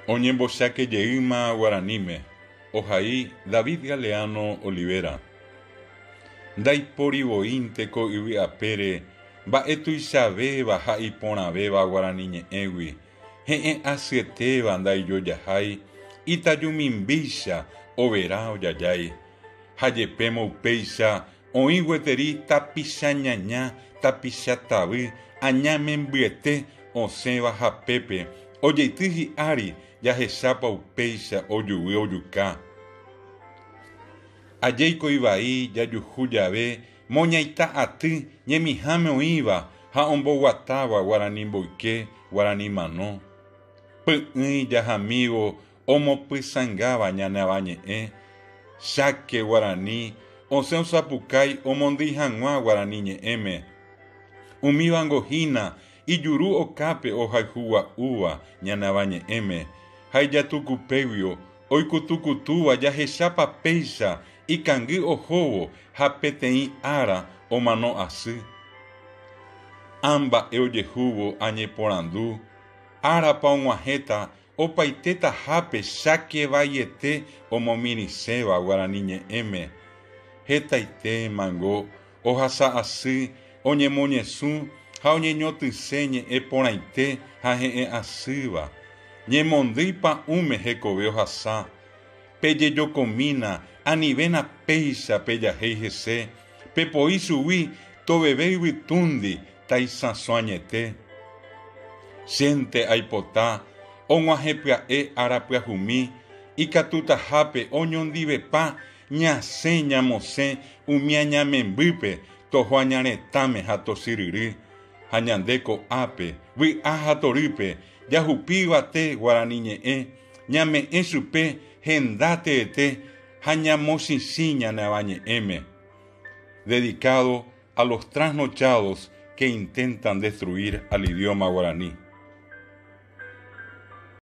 Oñembocháke jeýma guaraníme, ohai David Galeano Olivera. Ndaipóri voínte ko yvy apére mba'e tuichavéva ha iporãvéva guarani ñe'ẽgui, he'ẽ asyetéva ndaijojahái, itajumimbícha overa ojajái. Ha jepémo upéicha oĩ gueteri tapicha ñaña, tapicha tavy, aña membyete osẽva hapépe, ojeity hi'ári jahechápa upéicha ojuvy ojuka. Ajéiko ivai jajuhu jave moñaita aty ñemiháme oĩva ha omboguatáva guarani mboyke, guarani mano. Py'ỹi jahamívo omopysãngáva ñane avañe'ẽ, cháke guarani osẽ osapukái omondýi hag̃ua guarani ñe'ẽme. Umívango hína ijuru okápe ohayhugua'úva ñane avañe'ẽme ha ijatukupéguio oikutukutúva jahechápa péicha ikangy ohóvo ha peteĩ ára omano asy. Ã mba'e ojehúvo añeporandu, árapa og̃uahẽta Opaite tahápe cháke vaiete omomirĩséva guarani ñe'ẽme, hetaite mango ohasa asy oñemoñesũ ha oñeñotỹse ñe'ẽ porãite ha he'ẽ asýva. Ñemondýi pa'ũme hekove ohasa. Pejejokomína anivéna péicha pejahéi hese, pepoi chugui toveve yvytúndi taisãso añete. Chénte aipota og̃uahẽ pya'e ára pyahumi ikatutahápe oñondivepa ñasẽ ñamosẽ umi añamembýpe toho aña retãme ha tosyryry, ha ñande ko'ápe, vy'a ha torýpe, jahupi yvate guarani ñe'ẽ, ñame'ẽ chupe henda teete ha ñamochichĩ ñane avañe'ẽme. Dedicado a los trasnochados que intentan destruir al idioma guaraní.